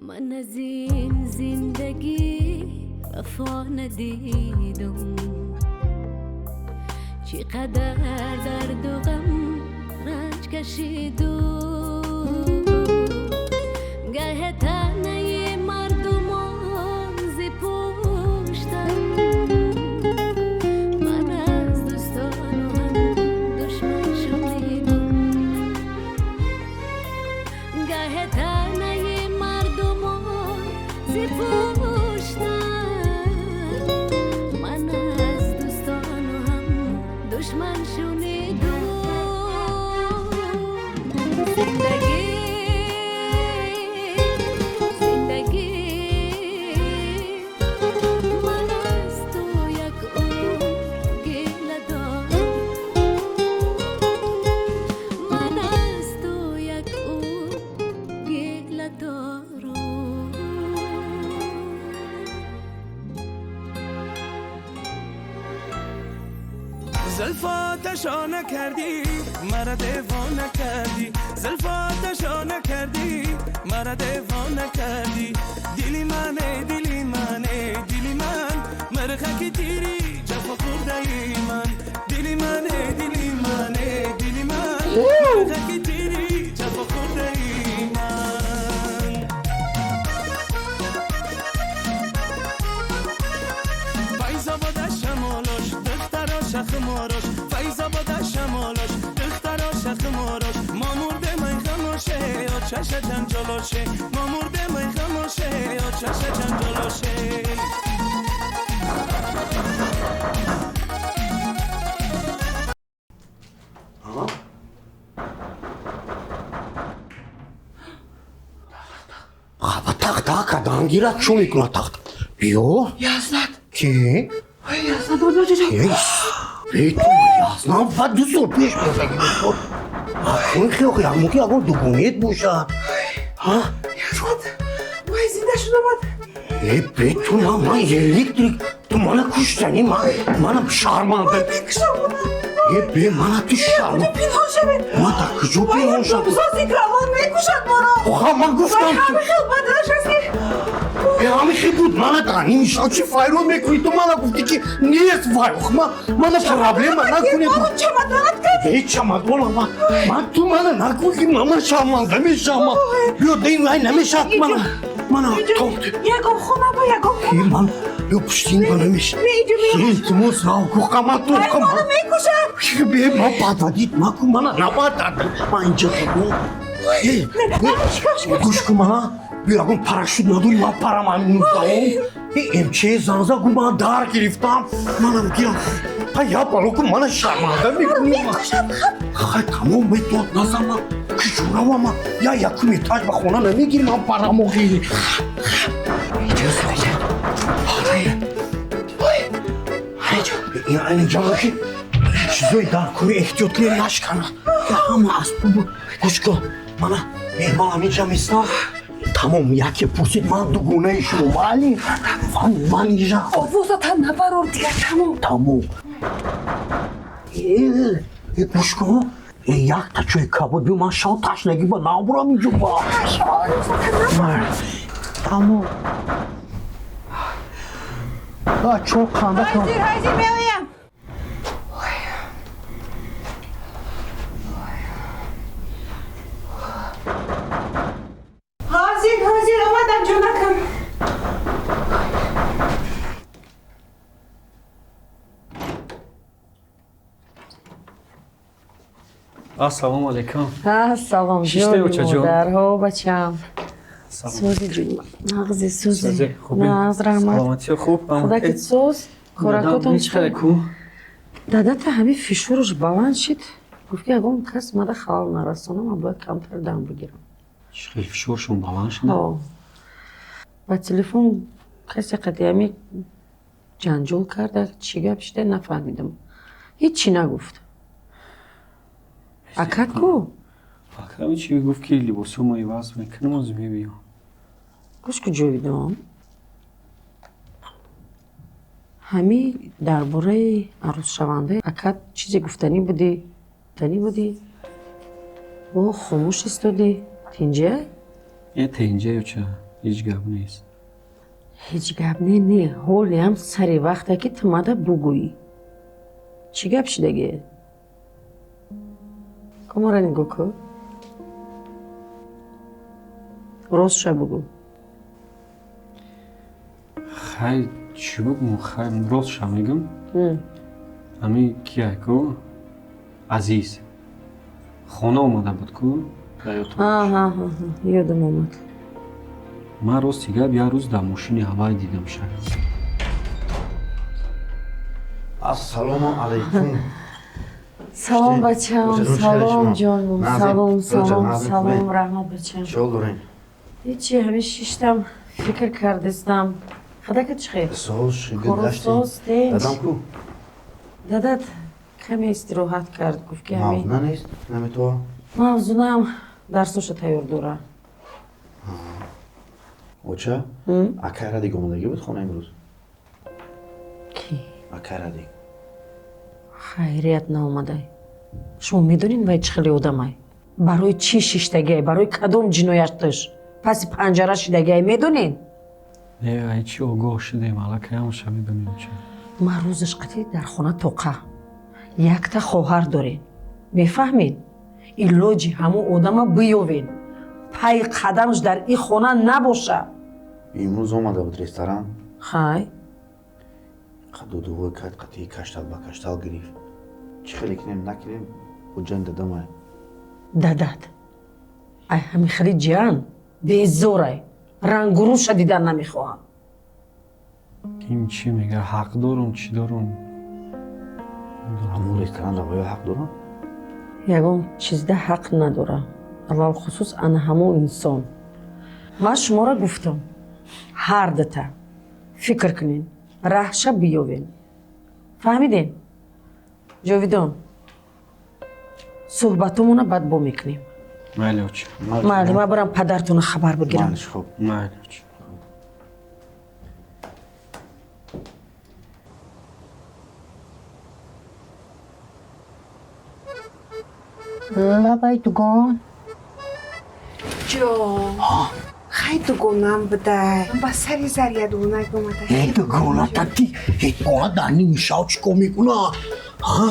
Ман аз ин зиндагӣ вафо надидам, чӣ қадар дарду ғам ранҷ кашидум. Гаҳ таънаи мардумон зи пуштам, ман аз дӯстону ҳам душман шунидум. Гаҳ таънаи мардумон зи пуштам, ман аз дӯстону ҳам душман шунидум. Зиндагӣ, зиндагӣ, ман аз ту як умр гила дорам, ман аз ту як умр гила дорам. Зулфоташо накардӣ, маро девона кардӣ. Зулфоташо накардӣ, маро девона кардӣ. Дили ман, эй дили ман, эй дили ман, мирғаки тири ҷафо хӯрдаи ман. Дили ман, эй дили ман, эй дили ман, мирғаки тири ҷафо хӯрдаи ман. Файзобода шамолош, духтароша хуморош. Файзобода шамолош, духтароша хуморош. Мо мурде май ғамоше, очаша ҷанҷолоше. Мо мурде май ғамоше, очаша ҷанҷолоше. Хаба тахта кадан гирад, чӯ мекунад тахта? Биё. Язнат. Ки? Ой, Язнат, ой, ой, ой. Эй, бе ту Язнам ва 2 сол пеш бошаги. Акун хеохи мумкин ягон дугунет бошад. Ҳа? Язнат. Ой, зинда шуд омад. Э, бе ту на, ман электрик, ту мана куштани, ман мана шарманда. Мекушам. Э, бе мана ту шарма. Пинҳон шавед. Ман дар куҷо пинҳон шавам? Бузози калон мекушад моро. Оха, ман гуфтам. Вай, ҳами хел баданаш аст ки. Э, ҳами хел буд, мана дар ними шаб чӣ файрон мекунӣ? Ту мана гуфтӣ ки нест вай. Ох, мана проблема накунед. Маро чамадонат кардӣ. Э, чамадона ман ту мана накун ки мана шарманда мешавам. Биё, дин вай намешавад мана. Мана то Ягон хона ба ягон Э, ман ё пуштин ба намеш. Не, иҷо меоям. Илтимос, рав ку қама ту Вай, қама. маро мекушад. Бе, ман падвадит накун, мана набад. Ман инҷа хабо. Э, гӯш кун мана. Биё, ягон парашют надорӣ, ман парам ҳамин нуздаҳум. Э, МЧ занза гу, ман дар гирифтам. Манам гирам. Ҳа, я бало ку, мана шарманда мекунӣ. Мекушад, хаб. Хай, тамом, бедод назан, ман куҷо равам? Ман я якум этаж ба хона намегирам, ман парам охи. Инҷа ки чизои дар кори, эҳтиёт кунед, нашкана. Я ҳама асбобу, гӯш кун мана, меҳмон ҳаминҷа местам. Тамом, яке пурсид, ман дугонаи шумо, майли, ман инҷа. Овозатан набарор дигар, тамом. Тамом. Э, э, гӯш кун, э, якта чои кабуд биё, ман шав ташнагӣ ба набурам инҷо ба. Тамом. А, чо қанда кун. Ҳайзир, ҳайзир, меоям. Ҳозир, ҳозир омадам, ҷонакам. Ассалому алайкум. Салом. Шиште, ҷони очаҷон? Модарҳо, бачам. Сӯзи ҷони, нағзи, сӯзи. Сӯзи, хубе? Нағз, раҳмат. Саломатиё хуб? Худакит соз, хӯракотон. Ҳеч хеле ку. Дадата ҳамин фишораш баланд шид, гуфт ки ягон кас мада халал нарасона, ман бояд камтар дам бигирам. Чӣ хеле фишоршон баланд шуда? Ҳо, ба телефон касе қади ҳами ҷанҷол карда, чӣ гап шида, нафаҳмидам, ҳеҷ чӣ нагуфт. Акат ку? Аками чӣ гуфт ки либосҳомо иваз мекунам, оз мебиём. Гӯш ку, Ҷовидон, ҳами дар бораи арӯзшавандаи акат чизе гуфтанӣ будӣ, гуфтанӣ будӣ, бо хомӯш истодӣ, тинҷа? Е, тинҷа ё ча? Ҳеҷ гап нест. Ҳеҷ гап не, не, ҳолиам сари вақте ки ту мада бугӯӣ. Чӣ гап шидаге? Комара нигоҳ кун. Ростша бугӯ. Хай, чӣ бугӯм, хай, ростша мегӯм. Ами кияй ку? Азиз. Хона омада буд ку? Ёдам омад. Ман рости гап як рӯз дар мошини ҳавай дидам ша. Ассалому алайкум. Салом бачам, салом ҷонум, салом, салом, салом, раҳмат бачам. Чӣ ҳол дорем? Ҳечи, ҳамин шиштам, фикр кардистам. Хадака чӣ хел? Соз, шигир гаштем. Дадам ку? Дадат каме истироҳат кард, гуфт ки ҳамин. Мавзуна нест? Наметова? Мавзунаам дарсоша тайёр дора. Оча, акай Радик омадагӣ буд хона имрӯз? Ки? Акай Радик. Хайрият наомадай. Шумо медонед вай чӣ хеле одамай? Барои чӣ шиштагиай? Барои кадом ҷинояташ? Паси панҷара шидагиай, медонед? Не, ай чӣ огоҳ шудем, аллакай ҳамаша медонем чӣ. Ман рӯзаш қатӣ дар хона тоқа. Якта хоҳар дорем. Мефаҳмед? Илоҷи ҳамон одама биёвен. Пай қадамаш дар ин хона набоша. Имрӯз омада буд ресторан. Хай. Қадудувой кард, қатъи каштал ба каштал гирифт. Чӣ хеле кинем, накунем, ҳуҷҷани дадамай. Дадат. Ай ҳамин хеле ҷиан безорай. Рангуруша дидан намехоҳам. Ин чӣ мега? Ҳақ дорум, чӣ дорум? Ҳамон ресторан давоё ҳақ дорам? Ягон чизда ҳақ надора. Алалхусус ана ҳамон инсон. Ман шуморо гуфтам. Ҳар дута фикр кунед, раҳша биёвен. Фаҳмидем? Ҷовидон, суҳбатомона баъд бо мекунем. Майли, оча. Майли, ман барам падартона хабар бигирам. Майли, хуб. Майли, оча. Лабай дугон. Ҷон. Хай дугонам будай. Ба сари заря дугонак омада. Э, дугона тати, э, дугона дар ними шав чӣ кор мекуна? Ҳа?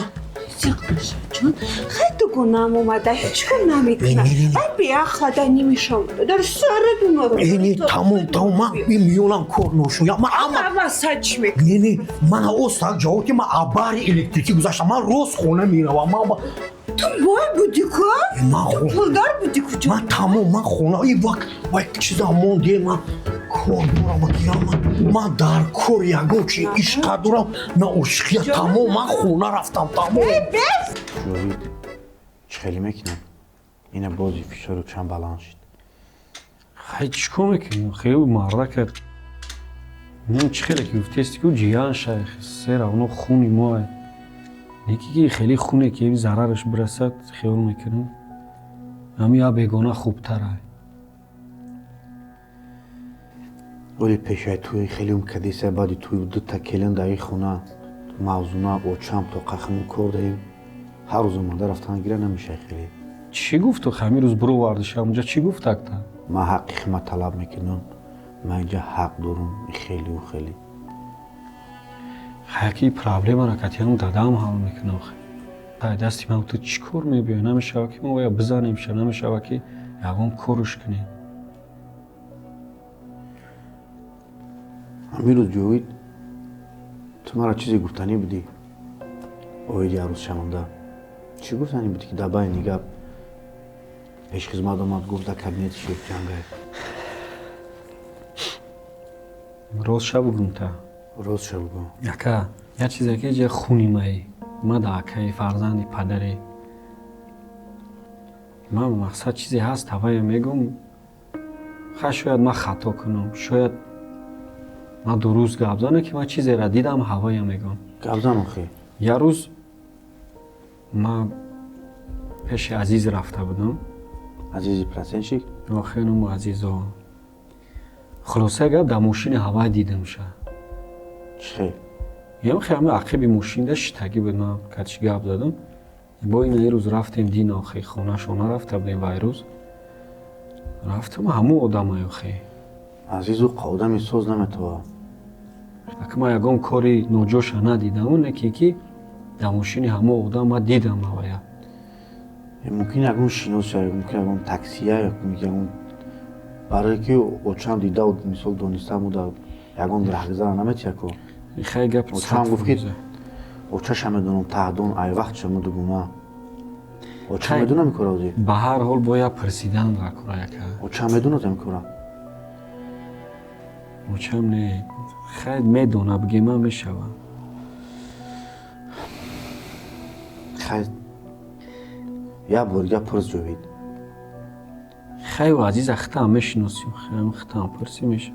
Зиқ наша, ҷон. Хай дугонам омада, ҳеҷ кор намекуна. Вай беақла дар ними шав дар сари дунаро. Э, не, тамом, тамом, ман миёнам кор ношоям. Ман ама Ама сад чӣ мекунӣ? Не, не, ман остак ҷавоб ки ман абари электрикӣ гузаштам. Ман рост хона меравам. Ман Ту бой будӣ ку? Ман Ту пулдор будӣ ку, ҷон? Ман тамом, ман хона, и вак, вай чиза монде, ман кор дорам, гирам, ман дар кор ягон чи ишқа дорам, на ошиқия, тамом, ман хона рафтам, тамом. Ҷовид, чӣ хеле мекунам? Ина бози фишору чанд баланд шид. Хай, чӣ кор мекунем? Хеле мардака. Нем чӣ хеле ки гуфтести ку ҷиян шайх, сера оно хуни моа. Неки ки хеле хуне ки зарараш бирасад, хиёл мекунам. Ҳами я бегона хубтар ай. Оли пешай туи хеле ум кадиса баъди туи дута келин дар ин хона мавзуна очам то қахмон кор даем. Ҳар рӯз омада рафтан гира намешай хеле. Чӣ гуфту ҳамин рӯз бировардиш ҳамунҷа чӣ гуфт акта? Ман ҳаққи хидмат талаб мекунам. Ман инҷа ҳақ дорум хеле хеле. Ҳаки проблемаро катиам дадам ҳал мекунам. Тай дасти ман ту чӣ кор мебиёй? Намешава ки мо оя бизанем ша, намешава ки ягон корш кунем. Ҳамин рӯз Ҷовид, ту маро чизе гуфтанӣ будӣ? Оиди арӯзшаванда. Чӣ гуфтанӣ будӣ ки дар байни гап пешхизмат омад гуфт дар кабинети шеф ҷангай? Рост ша бугум та? Рост ша бугум. Ака, як чизе ки ҷа хуни маи. Ма да акаи фарзанди падаре. Ман мақсад чизе ҳаст, ҳавая мегум. Ха шояд ман хато кунам, шояд ман дуруст гап занам, ки ман чизеро дидам, ҳавая мегум. Гап зан охи. Як рӯз ман пеши Азиз рафта будам. Азизи процентщик? Охи, ному Азизо. Хулоса гап дар мошини ҳавай дидам ша. Чӣ хел? Ям хел ҳама ақиби мошинда шитагӣ буд, ман катиш гап задам. Бо ин рӯз рафтем дин охи, хонашона рафта будем вай рӯз. Рафтам ҳамон одамай охи. Азизу одами соз наметавад. Ака, ман ягон кори ноҷоша надидам, неки ки дар мошини ҳамо одам ман дидам авая. Мумкин ягон шинос, мумкин ягон таксия, ягон, барое ки очам дида, мисол дониста буда, ягон раҳгузара наметия ку. Хай, гап. Очам гуфт ки очаша медонам, таҳдон ай вақт шумо дугуна. Очам медонам ин кора ози. Ба ҳар ҳол бояд пурсидан ракура, яка. Очам медонад ин кора. Очам не, хай, медона бигема мешава. Хай, як бор дига пурс, Ҷовид. Хай, Азиза хитам мешиносим, хай, хитам пурсӣ меша.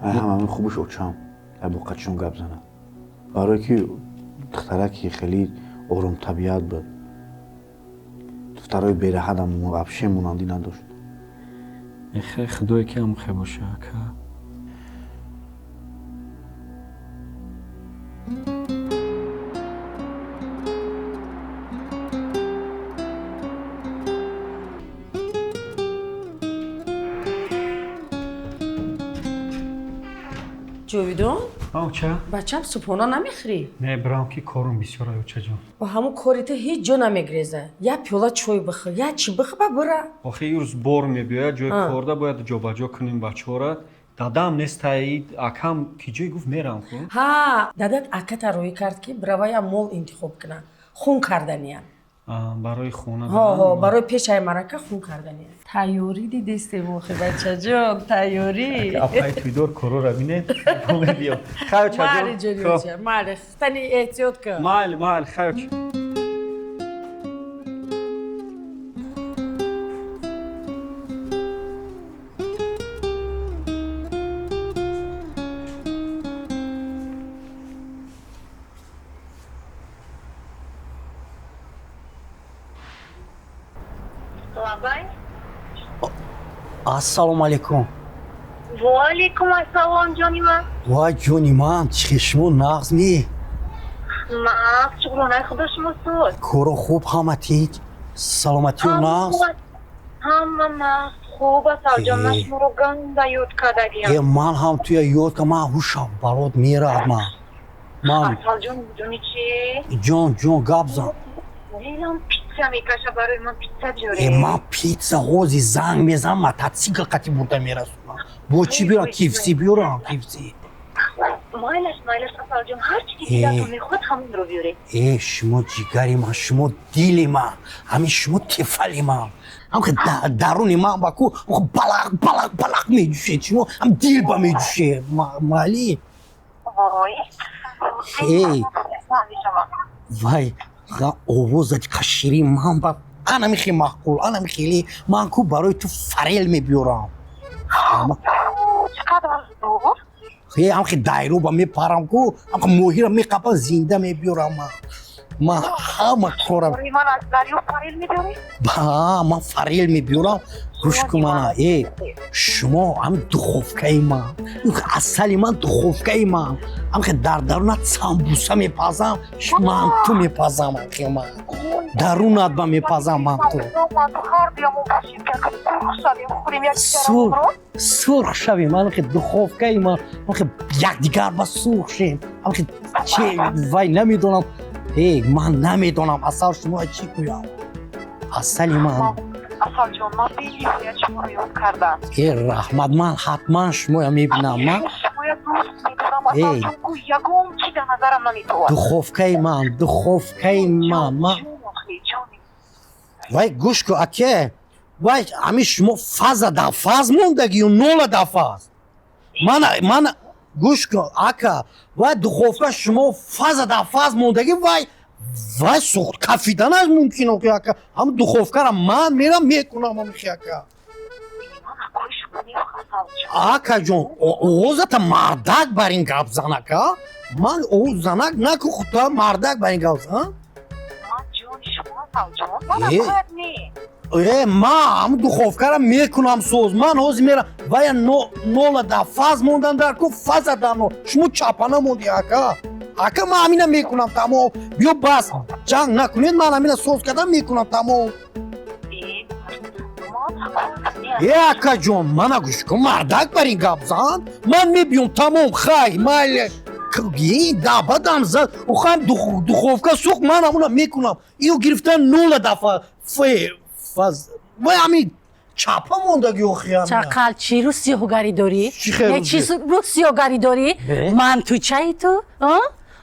Ай, ҳамаи хубуш очам ай бо қачон гап зана, барое ки духтараки хеле оромтабиат буд, духтарои бераҳатам вообще монандӣ надошт. Хай, худое ки ҳам хе боша, ака. Ҷовидон. Оча. Бачам, субҳона намехӯрӣ? Не, бирам ки корум бисёр, очаҷон. Бо ҳамун кори ту ҳеҷ ҷо намегреза. Як пиёла чой бихӯр, як чӣ бихӯр, ба бира. Охи ирӯз бор мебиёяд, ҷои корда бояд ҷобаҷо кунем бачаҳора. Дадам нестаи, акам ки ҷой гуфт, мерам ку. Ҳа, дадат аката роҳӣ кард, ки биравая мол интихоб кунад, хун карданиям. Барои хона. Ҳо, барои пешаи марака хун карданиям. Тайёрӣ дидестем охи, бачаҷон, тайёрӣ. Апаи туйдор корора бинед, мебиём. Хай, очаҷон. Майли, ҷони оча, майли, тани эҳтиёт кун. Майли, майли, хай, оча. Ассалому алайкум. Ваалайкум ассалом, ҷони ман. Вай, ҷони ман, чӣ, шумо нағз ми? Нағз, шукронаи худо, шумо суд. Коро хуб, ҳама тинч, саломатиё нағз? Ҳама нағз, хуб аст, алҷон, ман шуморо ганда ёд кардагиям. Э, ман ҳам туя ёд ка, ман ҳушам барот мерад, ман. Асалҷон, медонӣ чӣ? Ҷон, ҷон, гап зан. Дилам питса мекаша, барои ман питса биёре. Э, ман питса ҳози занг мезанам, мототсикл қати бурда мерасонам. Бо чӣ биёрам? Кифси биёрам, кифси. Майлаш, майлаш, Асалҷон, ҳар чи ки дилатон мехоҳад, ҳамонро биёре. Э, шумо ҷигари ман, шумо дили ман, ҳамин шумо тефали ман, ҳам даруни ман ба ку балақ балақ балақ меҷӯшед, шумо ҳам дил ба меҷӯшед, майли. Эй, вай, овозат қаширин, ман ба анами хел маъқул, анами хеле, ман ку барои ту форель мебиёрам. Ҳам хе дайро ба мепарам ку, ҳам моҳира меқапам, зинда мебиёрам. Ман ҳама корам. Ман форель мебиёрам. Гӯш кун мана, э, шумо ҳам духовкаи ман, асали ман, духовкаи ман, ҳам хе дар дарунат самбуса мепазам, манту мепазам, хе ман дарунат ба мепазам манту. Сурх шавем, ҳам хе духовкаи ман, ҳам хе якдигар ба сурх шем, ҳам хе че, вай, намедонам, э, ман намедонам, асал, шумо чӣ гӯям, асали ман. Асалҷон, ман бениҳоят шуморо ёд кардам. Э, раҳмат, ман ҳатман шумоя мебинам, ман. Шумоя дӯст медорам, Асалҷон, гӯ ягон чи дар назарам наметовад. Духовкаи ман, духовкаи ман, ман. Вай, гӯш кун, аке, вай, ҳамин шумо фаза дар фаз мондагию нола дар фаз. Мана, гӯш кун, ака, вай, духовка шумо фаза дар фаз мондагӣ, вай, вай, сухт кафиданаш мумкин, охи, ака, ҳам духовкара ман мерам мекунам, охи, ака. Акаҷон, овозата мардак бар ин гап зан, ака, ман занак наку, худта мардак бар ин гап зан. Э, ман ҳам духовкара мекунам соз, ман ҳозир мерам, вая нола дар фаз мондан дар ку, фаза дар нол, шумо чапана монди, ака. Ака, ман ҳамина мекунам, тамом, биё, бас, ҷанг накунед, ман ҳамина соз кардан мекунам, тамом. Э, акаҷон, мана гӯш кун, мардак бар ин гап зан. Ман мебиём, тамом, хай, майли. Дабадам зад. Ухам духовка сӯхт, ман ҳамуна мекунам. Ино гирифтан нула дафа. Фаз. Вай ҳамин чапа мондаги охи. Чақал, чӣ рӯ сиёҳгарӣ дорӣ? Чӣ рӯ сиёҳгарӣ дорӣ? Мантучаи ту?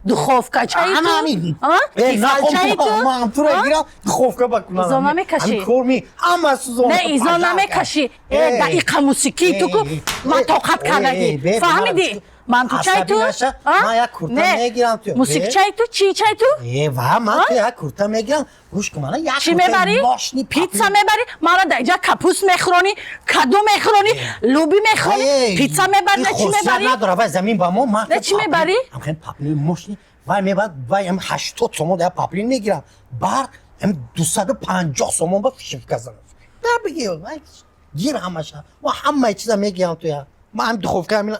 Духовка чаи ту? Тифал чаи ту? Мантура гирам, духовка бакунам. Изо намекашӣ? Корми ҳама сӯзон. Не, изо намекашӣ. Э, даиқа мусиқии ту ку ман тоқат кардагӣ. Фаҳмидӣ? Мантучаи ту? Ман як курта мегирам ту. Мусиқчаи ту? Чӣ чаи ту? Э, ва ман ту як курта мегирам. Гӯш кун, мана як чӣ мебарӣ? Питса мебарӣ? Мара дар инҷа капуст мехӯронӣ, каду мехӯронӣ, луби мехӯронӣ, питса мебарӣ, не чӣ мебарӣ? Надора, вай замин ба мо, ман Не чӣ мебарӣ? Ҳам паплин мошни, вай мебарад, вай ҳам 80 сомон дар паплин мегирам. Барқ ҳам 250 сомон ба фишифка занам. Дар бигир, вай гир ҳамаша. Ма ҳамаи чиза мегирам туя. Ман ҳам духовка ҳамин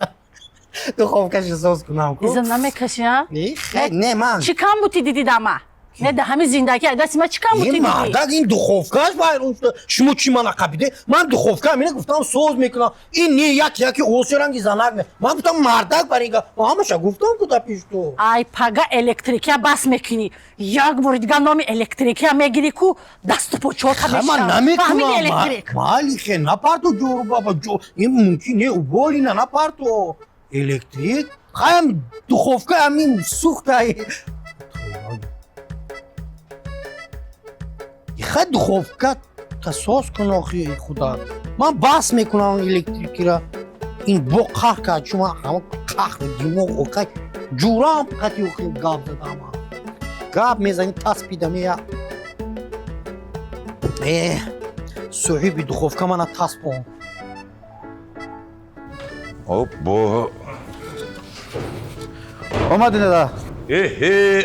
духовкашо соз кунам ку. Изо намекашӣ, а? Не, хай, не ман. Чӣ кам бути дидӣ дама? Не, да ҳамин зиндагӣ дасти ма чӣ кам бути дидӣ? Мардак, ин духовкаш вайрон шуда. Шумо чӣ мана қабиде? Ман духовка ҳамина гуфтам соз мекунам. Ин не як яки оси ранги занак не. Ман гуфтам мардак бар ин гап. Ҳамаша гуфтам ку да пеш ту. Ай пага электрикия бас мекунӣ. Як бори дигар номи электрикия мегирӣ ку дасту почота мешавам. Ман намекунам. Майли хе напарто ҷору баба ҷо. Ин мумкин не, уволина напарто. Электрик? Хаям духовка ҳамин сӯхтай. Хай духовка та соз кун охи худа. Ман бас мекунам электрикира. Ин бо қаҳр кард, чун ман ҳама қаҳр димоғ окай ҷурам қати охи гап задам. Гап мезанӣ таспида мея. Э, соҳиби духовка мана таспон. Обо. Омадин дада. Э,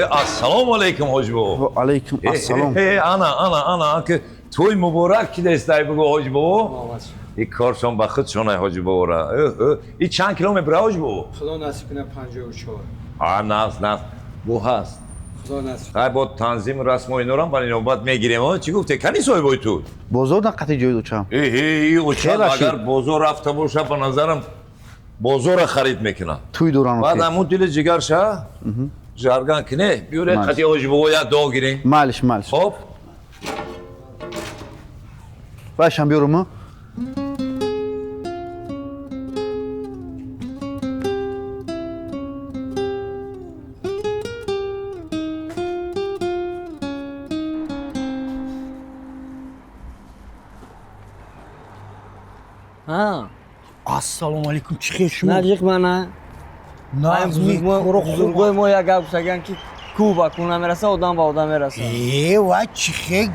ассалому алайкум ҳоҷи бобо. Ва алайкум ассалом. Ана, ана, ана, ки тӯй муборак ки дестай бугу ҳоҷи бобо. И коршон ба худшон ай ҳоҷи бобора. И чанд кило мебира ҳоҷи бобо? Худо насиб кунад 54. А, нас, нас. Бу ҳаст. Худо насиб. Хай бо танзим расмо инорам бари навбат мегирем. Чӣ гуфте? Кани соҳибои ту? Бозор на қати ҷой дучам. Э, учам агар бозор рафта боша, ба назарам бозора харид мекунам. Туй дорам. Баъд ҳамун дили ҷигарша жарган ки не, биёред қати ҳоҷи бобо як дуо гирем. Малиш, малиш. Хоб. Вайшам биёрум. Ассалому алайкум, чӣ хел шумо? Наҷиқ мана. Бузургои мо як гап гуфтаган ки кӯ ба кӯ намераса, одам ба одам мераса. Э, вай чӣ хел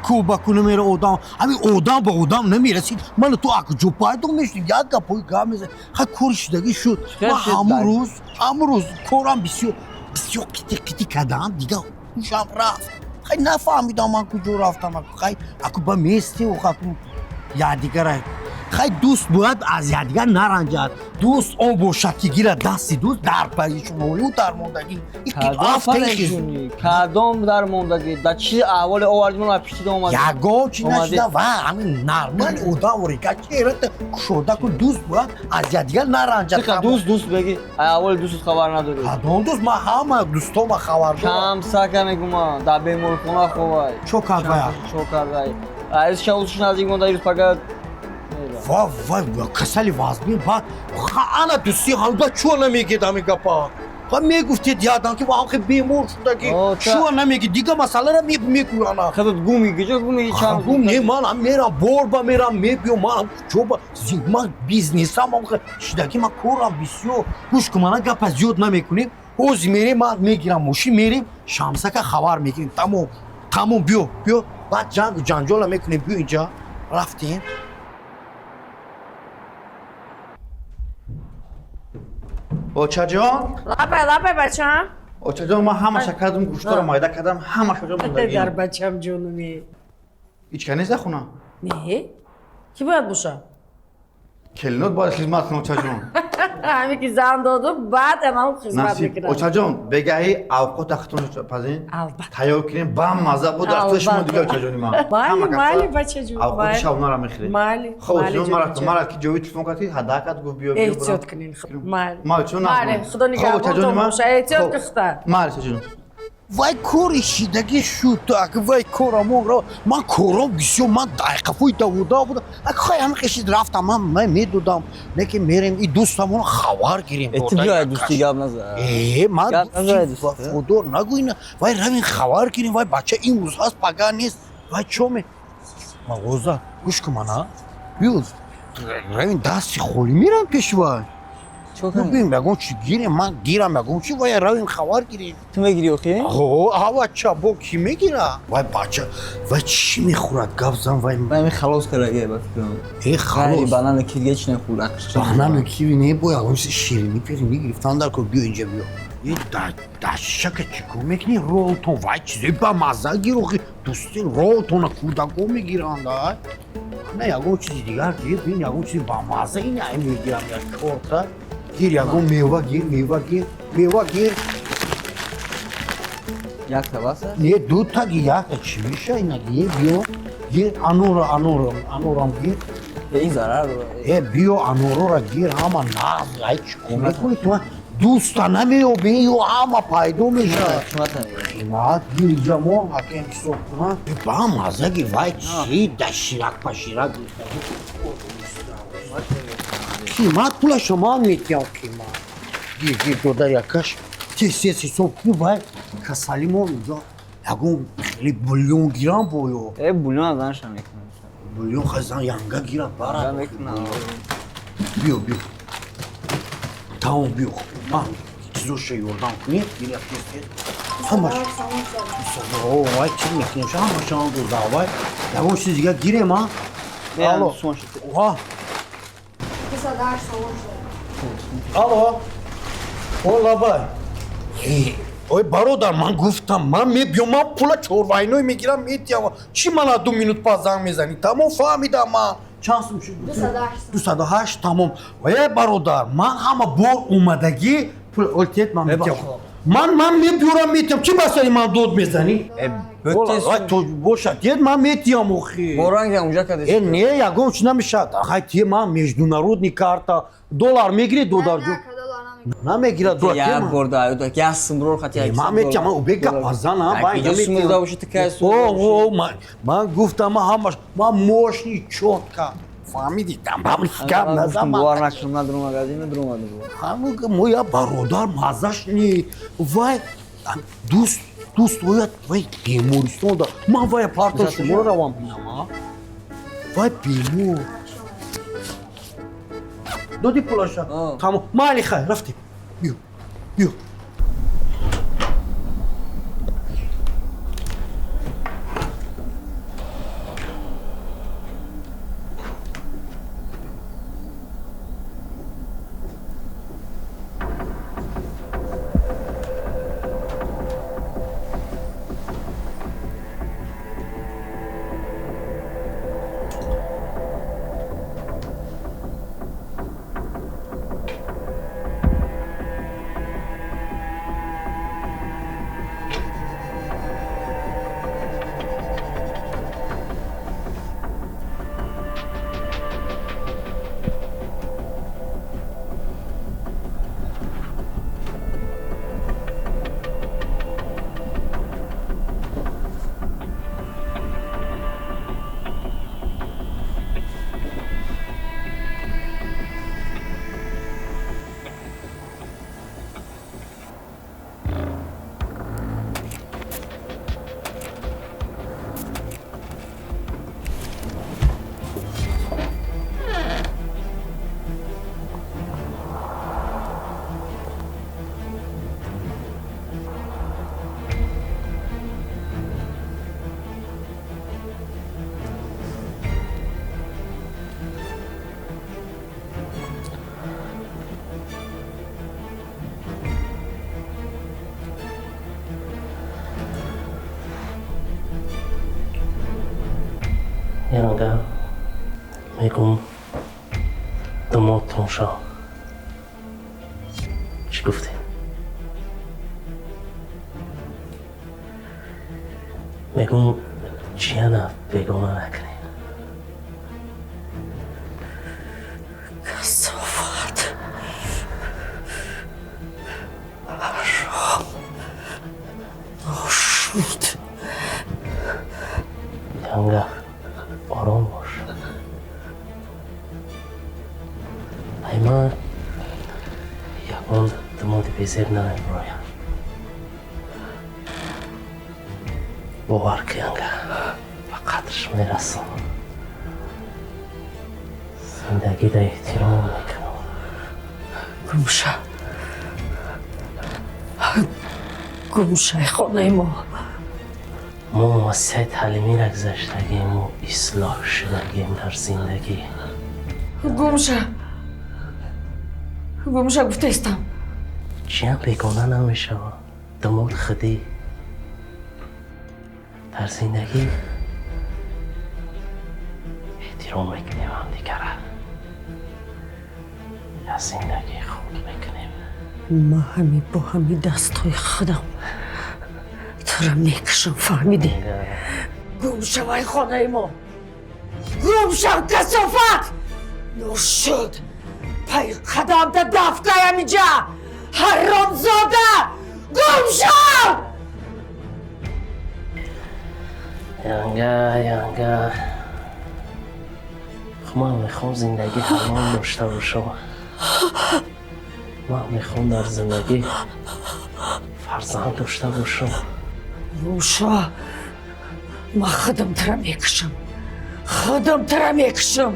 кӯ ба кӯ намера одам? Ҳамин одам ба одам намерасид. Мана ту акҷо пайдо мешудӣ, як гапҳои гап мезад. Хай кори шудагӣ шуд. Ман ҳамун рӯз, ҳамун рӯз корам бисёр бисёр қити қити кардам, дигар ҳушам рафт. Хай нафаҳмидам ман куҷо рафтам. Хай аку ба мести аку якдигара. Хай дӯст бояд аз якдигар наранҷад. Дӯст он бошад ки гирад дасти дӯст дар парешонолиу дармондагӣ. Кадом дармондагӣ? Дар чӣ аҳволе овардимон аз пиштида омад? Ягон чӣ нашуда ва ҳамин нормал одам ворика черата кушода ку дӯст бояд аз якдигар наранҷад. Дӯст дӯст беги аҳволи дӯстат хабар надорӣ. Кадом дӯст? Ман ҳама дӯстома хабар дорам. Шамсака мегумам, дар беморхона ховай. Чо кард вая? Чо кардай? Аз шавусш наздик монда ирӯз пага ва вай касали вазмин. Баъд ана дӯстӣ ҳамба чӯ намегед ҳамин гапа? Ва мегуфтед ядам ки ҳамхе бемор шудаги чӯ намеги, дига масъалара мегӯяна. Худат гуми гиҷо гуми чанд гум не, ман ҳам мерам борба мерам мебиём, ман куҷо ба ман бизнесам ҳамхе шудаги, ман корам бисёр. Гӯш кун, мана гапа зиёд намекунем. Ҳозир мерем, ман мегирам мошин, мерем Шамсака хабар мекунем. Тамом, тамом, биё, биё, баъд ҷангу ҷанҷола мекунем. Биё инҷа рафтем. Очаҷон? Лапай, лапай, бачам. Очаҷон, ман ҳамаша кардам, гӯштаро майда кардам, ҳамаша ҷо мондагӣ. Дар бачам ҷонуми. Ҳеч кас нест дар хона? Не. Кӣ бояд боша? Келинот бояд хизмат кунад, очаҷон. Ҳами ки зан додум, баъд анам хизмат мекунам. Очаҷон, бегаҳи авқот ахтон пазин. Албатта. Тайёр кунем, бам маза буд, дастҳои шумо дига, очаҷони ман. Майли, майли, бачаҷон. Авқоти шабонара мехӯрем. Майли. Хоб, очаҷон, мара ки ҷои телефон кард, ҳадакат гуфт, биё, биё. Эҳтиёт кунин. Майли. Майли, чун Майли, Худо нигаҳбонтон боша. Эҳтиёт кухта. Майли, очаҷон. Вай кори шидагӣ шуд, ак вай корамонро ман кором бисёр, ман дайқафои давуда будам, ак хай ҳама қишид рафтам, ман медодам, не ки мерем и дӯстамон хабар гирем. Э, ту биё, дӯсти гап наза. Э, ман вафодор нагӯй, вай равем хабар гирем, вай бача имрӯз ҳаст, пага нест, вай чо ме мағоза гӯш кун, мана биё, равем, дасти холӣ мерам пеши вай. Бибин, ягон чи гирем, ман гирам ягон чи, вай равем хабар гирем. Ту мегири охи? Ҳо, ава ча, бо ки мегира? Вай бача, вай чӣ мехӯрад, гап зан, вай. Вай ми халос кардаге, ба фикрам. Э, халос. Банану киви чи нахӯрд? Банану киви не, бо ягон чизи ширинӣ пиринӣ гирифтан дар кор. Биё инҷа, биё. Э, дашака чӣ кор мекунӣ? Ролтон, вай чизе ба мазза гир охи. Дӯсти ролтона кӯдако мегиранд, ай. На, ягон чизи дигар гир, бин, ягон чизи ба мазза ин ай мегирам, як чорта. Гир, ягон мева гир, мева гир, мева гир. Якта баса? Не, дута гир, якта чӣ меша, ина гир, биё. Гир, анора, анора, анорам гир. Ин зарар дорад. Э, биё, анорора гир, ҳама нағз, ай чӣ кор мекунӣ ту? Дӯста намеёбӣ, ё ҳама пайдо мешавад. Қимат гир, инҷа мо ҳакем ҳисоб кунам. Ба мазза гир, вай чӣ да ширак па ширак. Қимат пулаша ман метиҳам, қимат. Гир, гир, дода якаш. Тез тез ҳисоб кунӣ, вай касали мо инҷо ягон хеле бульон гирам боё. Э, бульон аз занша мекунам. Бульон хай зан янга гирам, бара. Мекунам. Биё, биё. Тамом, биё. Ман чизоша ёрдам кунӣ, гир як тез тез. Ҳамаш. Вай чӣ мекунем? Ҳамаша андоза, вай. Ягон чиз дига гирем, а? Алло. Ва. Алло. О, лабай. Ой, бародар, ман гуфтам, ман мебиём, ман пула чорвайной мегирам, метиҳам. Чӣ мана 2 минут пас занг мезанӣ? Тамом, фаҳмидам ман. Чанд сум шуд? 208, тамом. Э, бародар, ман ҳама бор омадагӣ пул олтиет ман метиҳам. Ман мебиёрам, метиҳам. Чӣ басари ман дод мезанӣ? Ту бошад, тиет ман метиҳам охи. Боранг унҷа кардӣ. Э, не, ягон чӣ намешавад. Хай тие ман международный карта. Доллар мегирӣ, додарҷон? Намегирад доллар. Як бор да, як сумрор хати як. Ман метиҳам, ман убек гап зан, а, бай наметиҳам. Сумрор бошад, ту кай сумрор? О, ман гуфтам, ман ҳамаш, ман мощный, чётко. Фаҳмидӣ? Там гап назан. Бовар накунам, на дурум магазин, на дурум омадам. Ҳамун мо я бародар маззаш не. Вай дӯст, дӯст ояд, вай бемористон да. Ман вай парта шуморо равам бинам, а? Вай бемор. Додӣ пулаша? Тамом. Майли, хай, рафтем. Биё. Биё. Янга мегум домодтон шав. Чӣ гуфтем? Мегум ҷияна бегона накунем. Касофат. Ҳаром. Ношуд. Янга, ором бош. Ай ман ягон думоди безеб намебуроям. Бовар ки, янга, ба қадрш мерасам. Зиндагида эҳтиром мекунам. Гумша. Гумшаи хонаи мо. Мо муассисаи таълимиро гузаштагиму ислоҳ шудагим дар зиндагӣ. Гумша. Гумша гуфтаистам. Чиям бегона намешавам. Думод худӣ. Дар зиндагӣ эҳтиром мекунем ҳамдигара. Аз зиндагӣ худ мекунем. Ма ҳами бо ҳами дастҳои худам тура мекушам, фаҳмидӣ? Гум шавай хонаи мо. Гум шав, касофат! Ношуд! Пай қадамта дафкаям инҷа! Ҳаромзода! Гум шав! Янга, янга. Ман мехоҳам зиндагӣ ҳалол дошта бошам. Ман мехоҳам дар зиндагӣ фарзанд дошта бошам. Гумша, ман худам тура мекушам. Худам тура мекушам.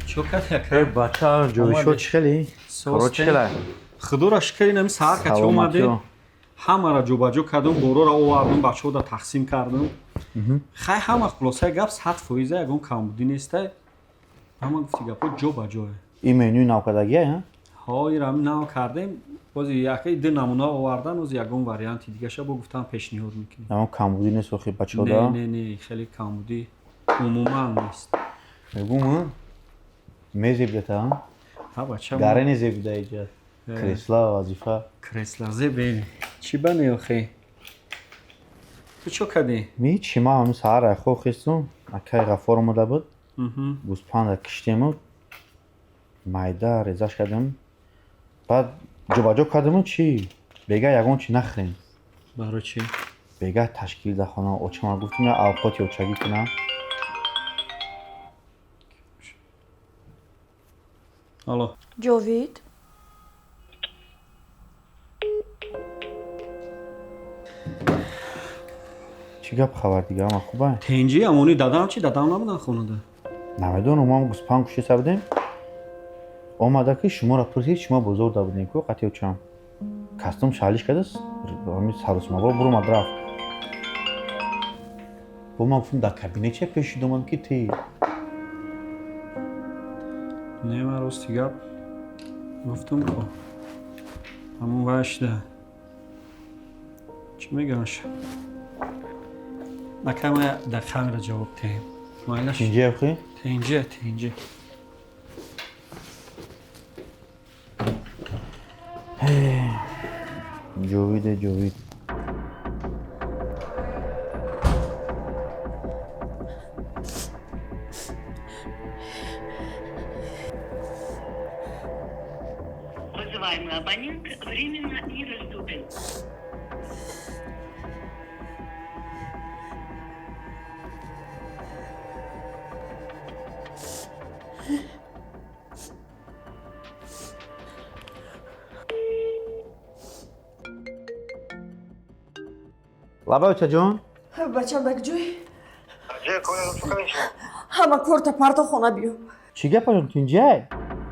Чо кард яка? Бача, ҷоишо чӣ хеле? Коро чӣ хеле? Худоро шукр, инами саҳар кати омадем. Ҳамаро ҷобаҷо кардум, бороро овардум, бачаҳода тақсим кардум. Хай, ҳама хулосаи гап 100%, ягон камбудӣ нестай. Ҳама гуфти гапҳо ҷо ба ҷое. Ин менюи навкардагия, ҳа? Ҳо, ира нав кардем. Бози яке ду намуна овардан, бози ягон варианти дигаша бо гуфтан пешниҳод мекунем. Ягон камбудӣ нест охи бачаҳода? Не, не, не, хеле камбудӣ умуман нест. Мегум, ҳа? Мезебдата, ҳа? Ҳа, бача. Гаре незебида иҷа. Кресла, вазифа. Кресла зебе. Чӣ ба не охи? Ту чо кардӣ? Ми чӣ, ман ҳамин саҳар айхо хестум, акай Ғаффор омада буд. Гӯспанда киштему, майда резаш кардем. Баъд ҷобаҷо кардему чӣ? Бега ягон чӣ нахӯрем. Барои чӣ? Бега ташкил дар хона очама гуфтум, я авқоти очагӣ кунам. Алло. Ҷовид? Чӣ гап хабар дига, ама хубай? Тенҷи амони дадам чӣ? Дадам набудан хонада? Намедонам, мо гӯспанд кушиста будем. Омада ки шуморо пурсид, шумо бозор да будем ку қати очам. Кастум шалиш кардас, ҳамин сарусмабор буромад рафт. Бо ман гуфтам дар кабинет ча пеш шуд омадам ки ти. Не, ман рости гап гуфтам ку. Ҳамон вай шуда. Чӣ мегӯяш? Ака, ма дар камера ҷавоб диҳем. Майлаш? Тинҷи охи? Тинҷи, тинҷи. Ҷовиде, ҷовид. Вызываемый абонент временно недоступен. Лабай, очаҷон. Бачам, дар ҷой? Ҳама корта парто, хона биё. Чӣ гап, очаҷон, тинҷай?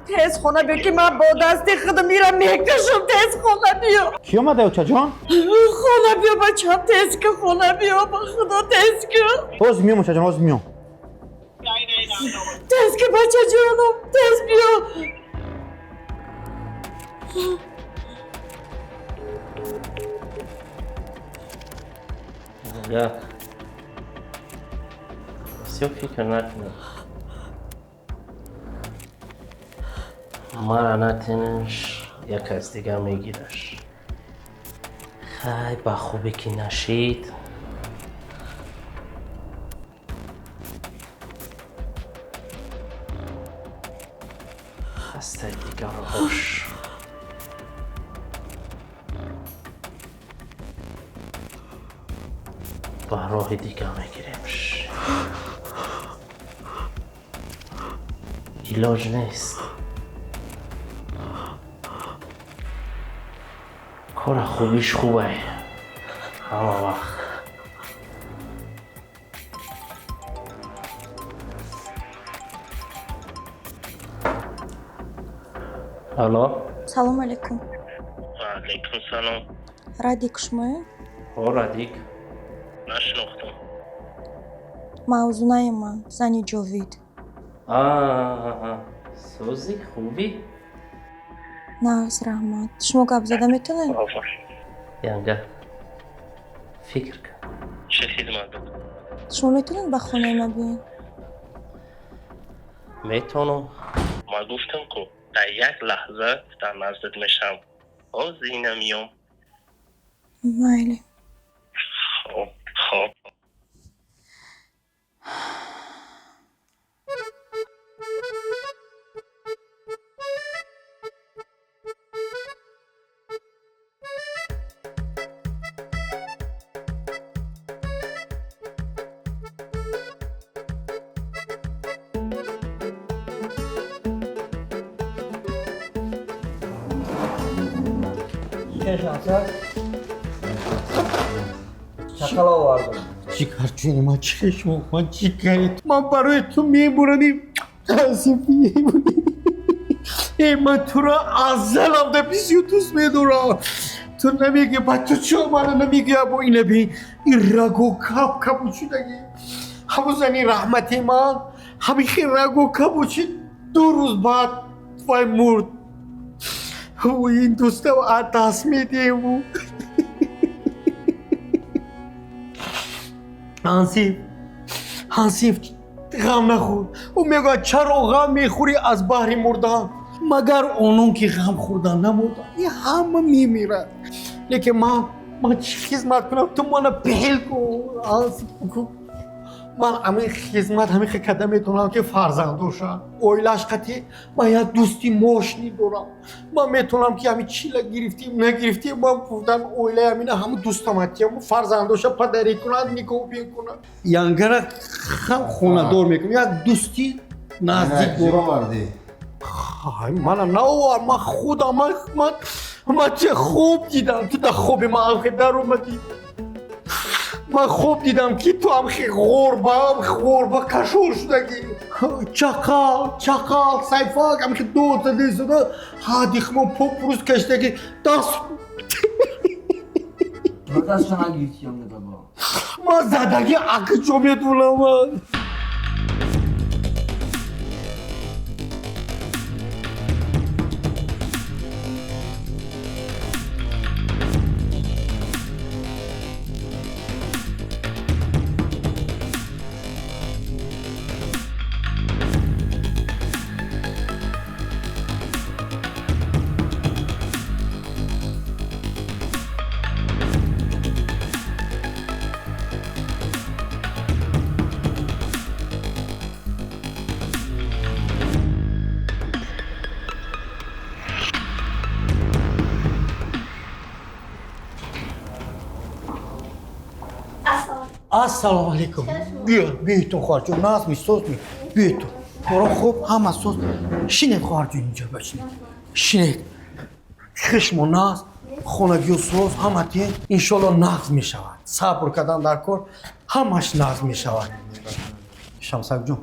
Тез хона биё, ки ман бо дасти худам мира мекашам. Тез хона биё. Кӣ омада, очаҷон? Хона биё, бачам, тез ки хона биё, ба худо, тез ки. Ҳозир миём, очаҷон, ҳозир миём. Тез ки, бачаҷонам, тез биё. Янга. Бисёр фикр накунед. Мара натенеш, як кас дига мегираш. Хай, ба хубе ки нашид. Ҳастай дигарро бош. Ба роҳи дига мегиремш. Илоҷ нест. Кора хубиш хубай. Ҳама вақт. Алло? Салом алейкум. Ва алейкум салом. Радик шумоед? Ҳо, Радик. Нашинохтам. Мавзунаи ман, зани Ҷовид. Созӣ, хубӣ? Нағз, раҳмат. Шумо гап зада метавонед? Янга, фикр кун. Чӣ хизмат буд? Шумо метавонед ба хонаи ман биёед? Метавонам. Ман гуфтам ку дар як лаҳза дар наздат мешавам. Ҳозир ина миём. Майли. Хоб, хоб. Чақал овардам. Ҷигарҷони ман, чӣ шумо ман ҷигари ту, ман барои ту мемурам. Таассуфи э ман туро аз заламда бисёр дӯст медорам. Ту намегӯӣ, ба ту чо мана намегӯӣ? Або ина бин, ин раго кап кабучидаги. Ҳамун зани раҳмати ман ҳамин хел раго кабучид, 2 рӯз баъд вай мурд. Ин дӯстам аз даст медиҳему. Ҳансиф, Ҳансиф, ғам нахӯр. Ӯ мегӯяд, чаро ғам мехӯрӣ аз баҳри мурдан? Магар онон ки ғам хӯрдан намурдан? Ин ҳама мемирад. Лекин ман чӣ хизмат кунам? Ту мана пеҳл кун, Ҳансиф. Ман ҳамин хизмат ҳамин хел карда метавонам ки фарзандоша, оилааш қатӣ. Ман як дӯсти мошинӣ дорам. Ман метавонам ки ҳамин чила гирифтем, нагирифтем, ман гуфтам оилаи ҳамина ҳамун дӯстам ҳатиям, фарзандоша падарӣ кунад, нигоҳубин кунад. Янгара хам хонадор мекунам. Як дӯсти наздик дорам. Мана наовар, ман худам, ман че хоб дидам, ту дар хоби ман ҳамхел даромадӣ. Ман хоб дидам ки ту ҳамхел ғорба, ғорба кашол шудагӣ. Чақал, чақал, сайфак ҳамхел дод задесуда, ҳадихмо попрӯз кашидагӣ. Даст дастша нагирифтӣ, янга баба. Ман задагӣ акиҷо медонам ман. Ассалому алейкум. Биё, биёйтон хоҳарҷон, назми, созми. Биёйтон. Коро хуб, ҳама соз. Шинед хоҳарҷон, инҷо башинед. Шинед. Хишмо наз, хонагиё соз, ҳама тин. Иншолло нағз мешавад. Сабр кардан дар кор, ҳамаш нағз мешавад. Шамсакҷон,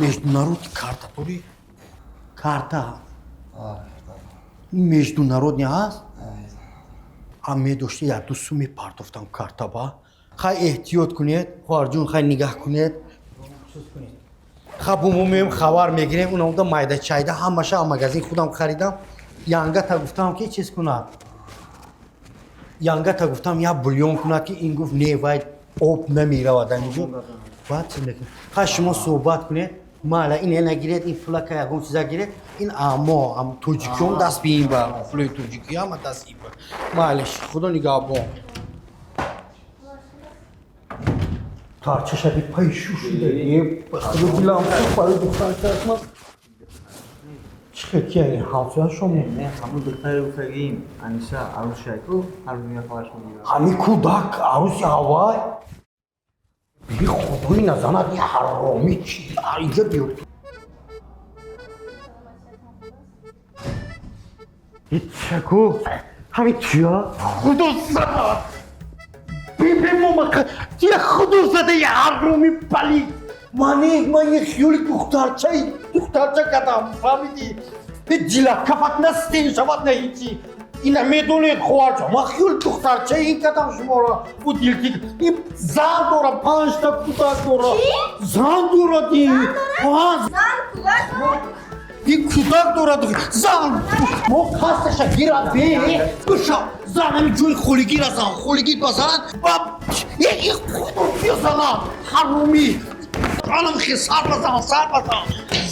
международный карта дорӣ? Карта? Международный ҳаст? А медошти як ду сум мепартофтам карта ба. Хай эҳтиёт кунед, хоҳарҷон, хай нигаҳ кунед. Хай бо мо меоем, хабар мегирем, унамуда майда чайда ҳамаша магазин худам харидам. Янга та гуфтам ки чиз кунад. Янгата гуфтам як бульон кунад, ки ин гуфт не, вай об намеравад инҷо. Баъд чиз мекунем. Ха, шумо суҳбат кунед. Мала ин нагиред, ин пулака ягон чиза гиред. Ин амо, ам тоҷикиём даст биин ба пулои тоҷикӣ ҳама даст ин ба. Малеш, худо нигаҳбон. Тарчаша би пай шу шуда. Е, худо дилам сӯхт барои духтарчааш ман. Чӣ хел ки ин ҳамсоя шумо? Не, ҳамун духтаре гуфтагиим, Аниса, арӯсшай ку, ҳар рӯз меяд хоҳараш мегирад. Ҳами кӯдак арӯси ҳавай? Би худои назанад, ин ҳаромӣ чи инҷа биёр. Ичаку, ҳамин чия? Худо зада! Бибе момака, тия худо зада, я ҳаромӣ палид! Ман ман як хиёли духтарчаи духтарча кардам, фаҳмидӣ? Е дилакафат на стен шавад, на ҳичи. Ина медонед, хоҳарҷон, ман хиёли духтарчаи ин кардам шуморо. Ӯ дилтик, ин зан дора, панҷта кӯдак дора. Зан дорад ин. Зан кӯдак дорад? Ин кӯдак дорад, зан. Мо қасдаша гирад, бе, биша. Зан ҳамин ҷои холигӣ разан, холигӣ базан. Ба ин худо бизанад, ҳаромӣ. Анам хе сар базан, сар базан.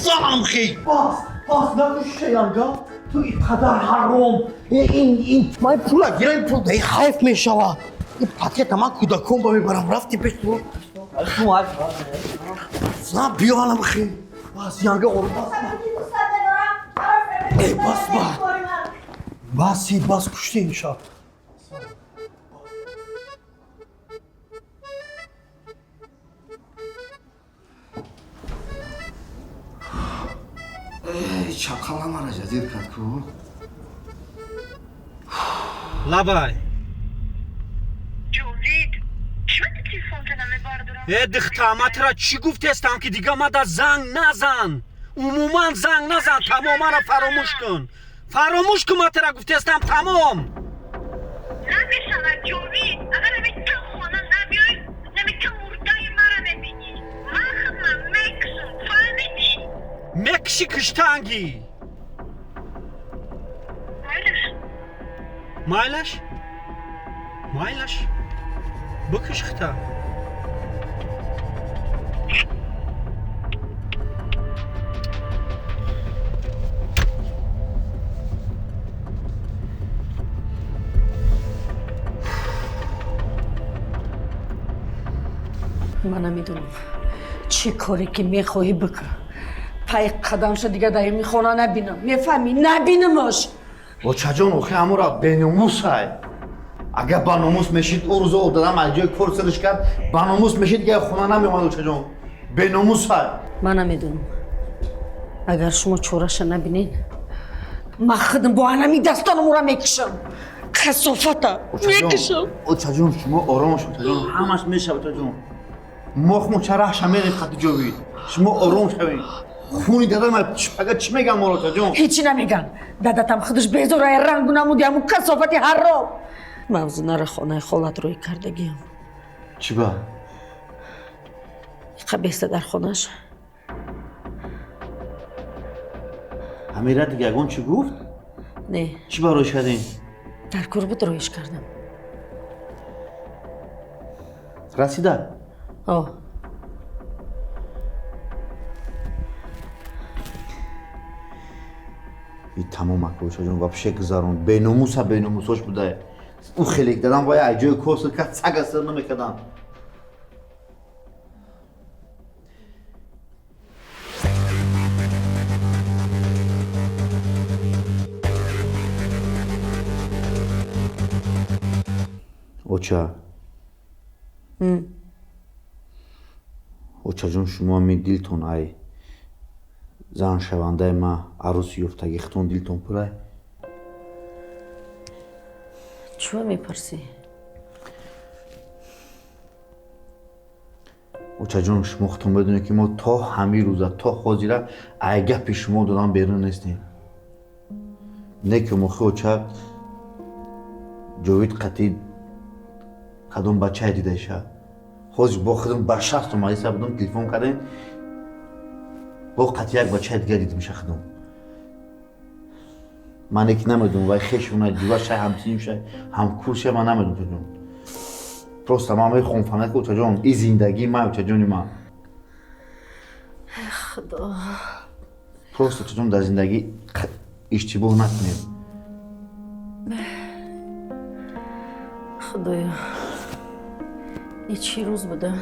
Занам хе. Бас, бас накуши янга. Ту ин қадар ҳаром. Ин ман пула гирам, пул дай хайф мешава. Ин пакета ман кӯдакон ба мебарам. Рафтем пеш ту. Зан биё анам хе. Бас янга ору бас. Эй, бас ба. Баси, бас кушти имшаб. Чақала мара ҷазир кард ку. Лабай. Ҷовид, чима ти телефонта намебардорам? Э, духта, ма тура чӣ гуфтестам, ки дига мада занг назан. Умуман занг назан, тамом, мара фаромӯш кун. Фаромӯш кун, ма тура гуфтестам, тамом. Намешавад, Ҷовид, агар ами ту хона набиёй, нами ту мурдаи мара мебинӣ. Ман худман мекушам, фаҳмидӣ? Мекуши куштангӣ. Майлаш? Майлаш? Майлаш? Бикуш хита. Ман намедонам чӣ коре ки мехоҳӣ бикун. Пай қадамша дига дар ин хона набинам. Мефаҳмӣ? Набинамаш. Очаҷон, охи ҳамура беномусай. Агар ба номус мешид, ӯ рӯзо одадам аз ҷои кор сириш кард, ба номус мешид, дига хона намеомад, очаҷон. Беномусай. Ман намедонам. Агар шумо чораша набинед, ман худам бо анами дастонам ӯра мекушам. Касофата мекушам. Очаҷон, шумо ором шуд, очаҷон, ҳамаш мешавад, очаҷон. Мохмо чараҳша мерем хати ҷовид. Шумо ором шавед. Хуни дадам агар чӣ меган моро, очаҷон? Ҳечи намеган. Дадатам худаш безорай рангу намуди ҳамун касофати ҳаром. Мавзунара хонаи холат рӯй кардагиам. Чӣ ба? Иқа беста дар хонаш. Ҳамира дига ягон чӣ гуфт? Не. Чӣ ба рӯй кардем? Дар кор буд, рӯиш кардам. Расида? О. И тамом ака, очаҷон, вообще гузарон. Беномуса беномусош буда. Ӯ хелек дадам вай аз ҷои кор сир кард, сага сир намекардам. Оча. Очаҷон, шумо ҳами дилтон ай зан шавандаи ма арӯси ёфтагӣ хитон дилтон пурай? Чӯ мепурсӣ? Очаҷон, шумо хитон медонед, ки мо то ҳамин рӯза, то ҳозира ай гапи шумо додан берун нестем. Не ки мохи оча Ҷовид қатъи кадом бачае дидаиша. Ҳозир бо худам ба шахс омадиса будам, телефон кардем, бо қатъи як бачаи дига дидимша худам. Ман яки намедонам, вай хешуна, ҷура шай, ҳамсинф шай, ҳамкурс шай, ман намедонам, очаҷон. Просто ман мехоҳам фаҳмид, ки очаҷон, и зиндагии ман, очаҷони ман. Худо. Просто очаҷон, дар зиндагӣ иштибоҳ накунед. Худоё, и чӣ рӯз буда?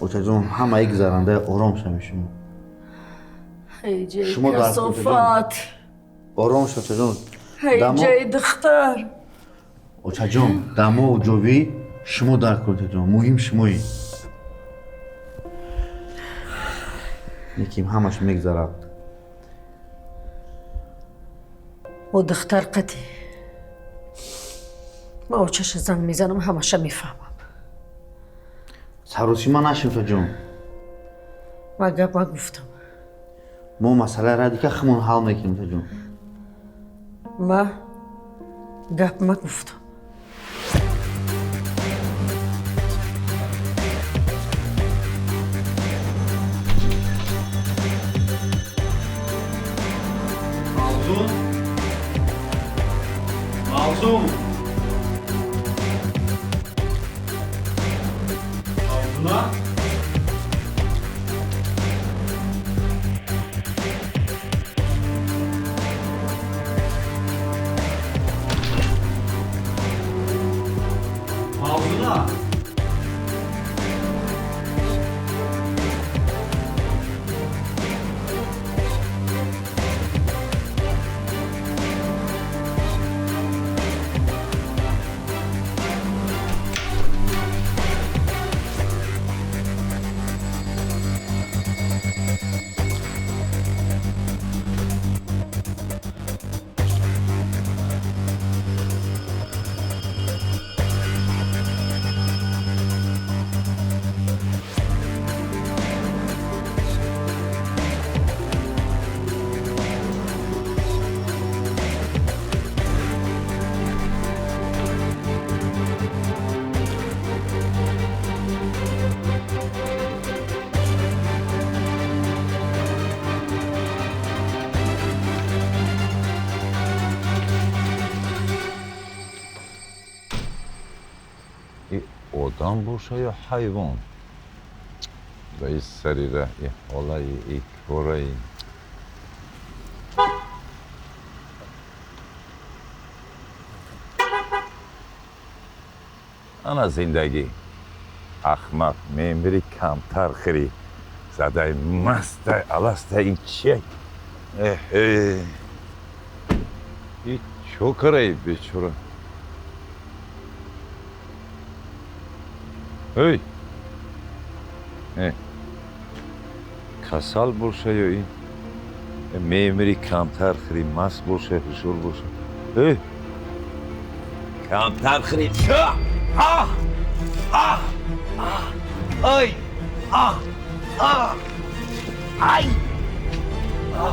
Очаҷон, ҳамаи гузарандаи ором шавед шумо. Ҳайҷаи Шумо дар касофат. Ором шав, очаҷон. Ҳайҷаи духтар. Очаҷон, дамову ҷовид шумо дар кор, очаҷон, муҳим шумоед. Лекин ҳамаш мегузарад. О духтар қатӣ. Ман очаша занг мезанам, ҳамаша мефаҳмам. Саросима нашед, очаҷон. Ман гап нагуфтам. Мо масъалаи радика худмон ҳал мекунем, очаҷон. Ман гап нагуфтам. Мавзун, Мавзун, Мавзуна. Мавзуна. Одам боша ё ҳайвон? Ба и сари раҳ, и ҳолаи, и кораи. Ана зиндагӣ. Ахмақ, мемири камтар хӯрӣ. Задай мастай, аластай, ин чия? Эҳе. И чо караи бечора? Эй! Э. Касал боша ё ин? Мемири камтар хӯрӣ, маст боша, ҳушёр боша. Эй! Камтар хӯрӣ. А! А! А! Ай! А! А! Ай! А!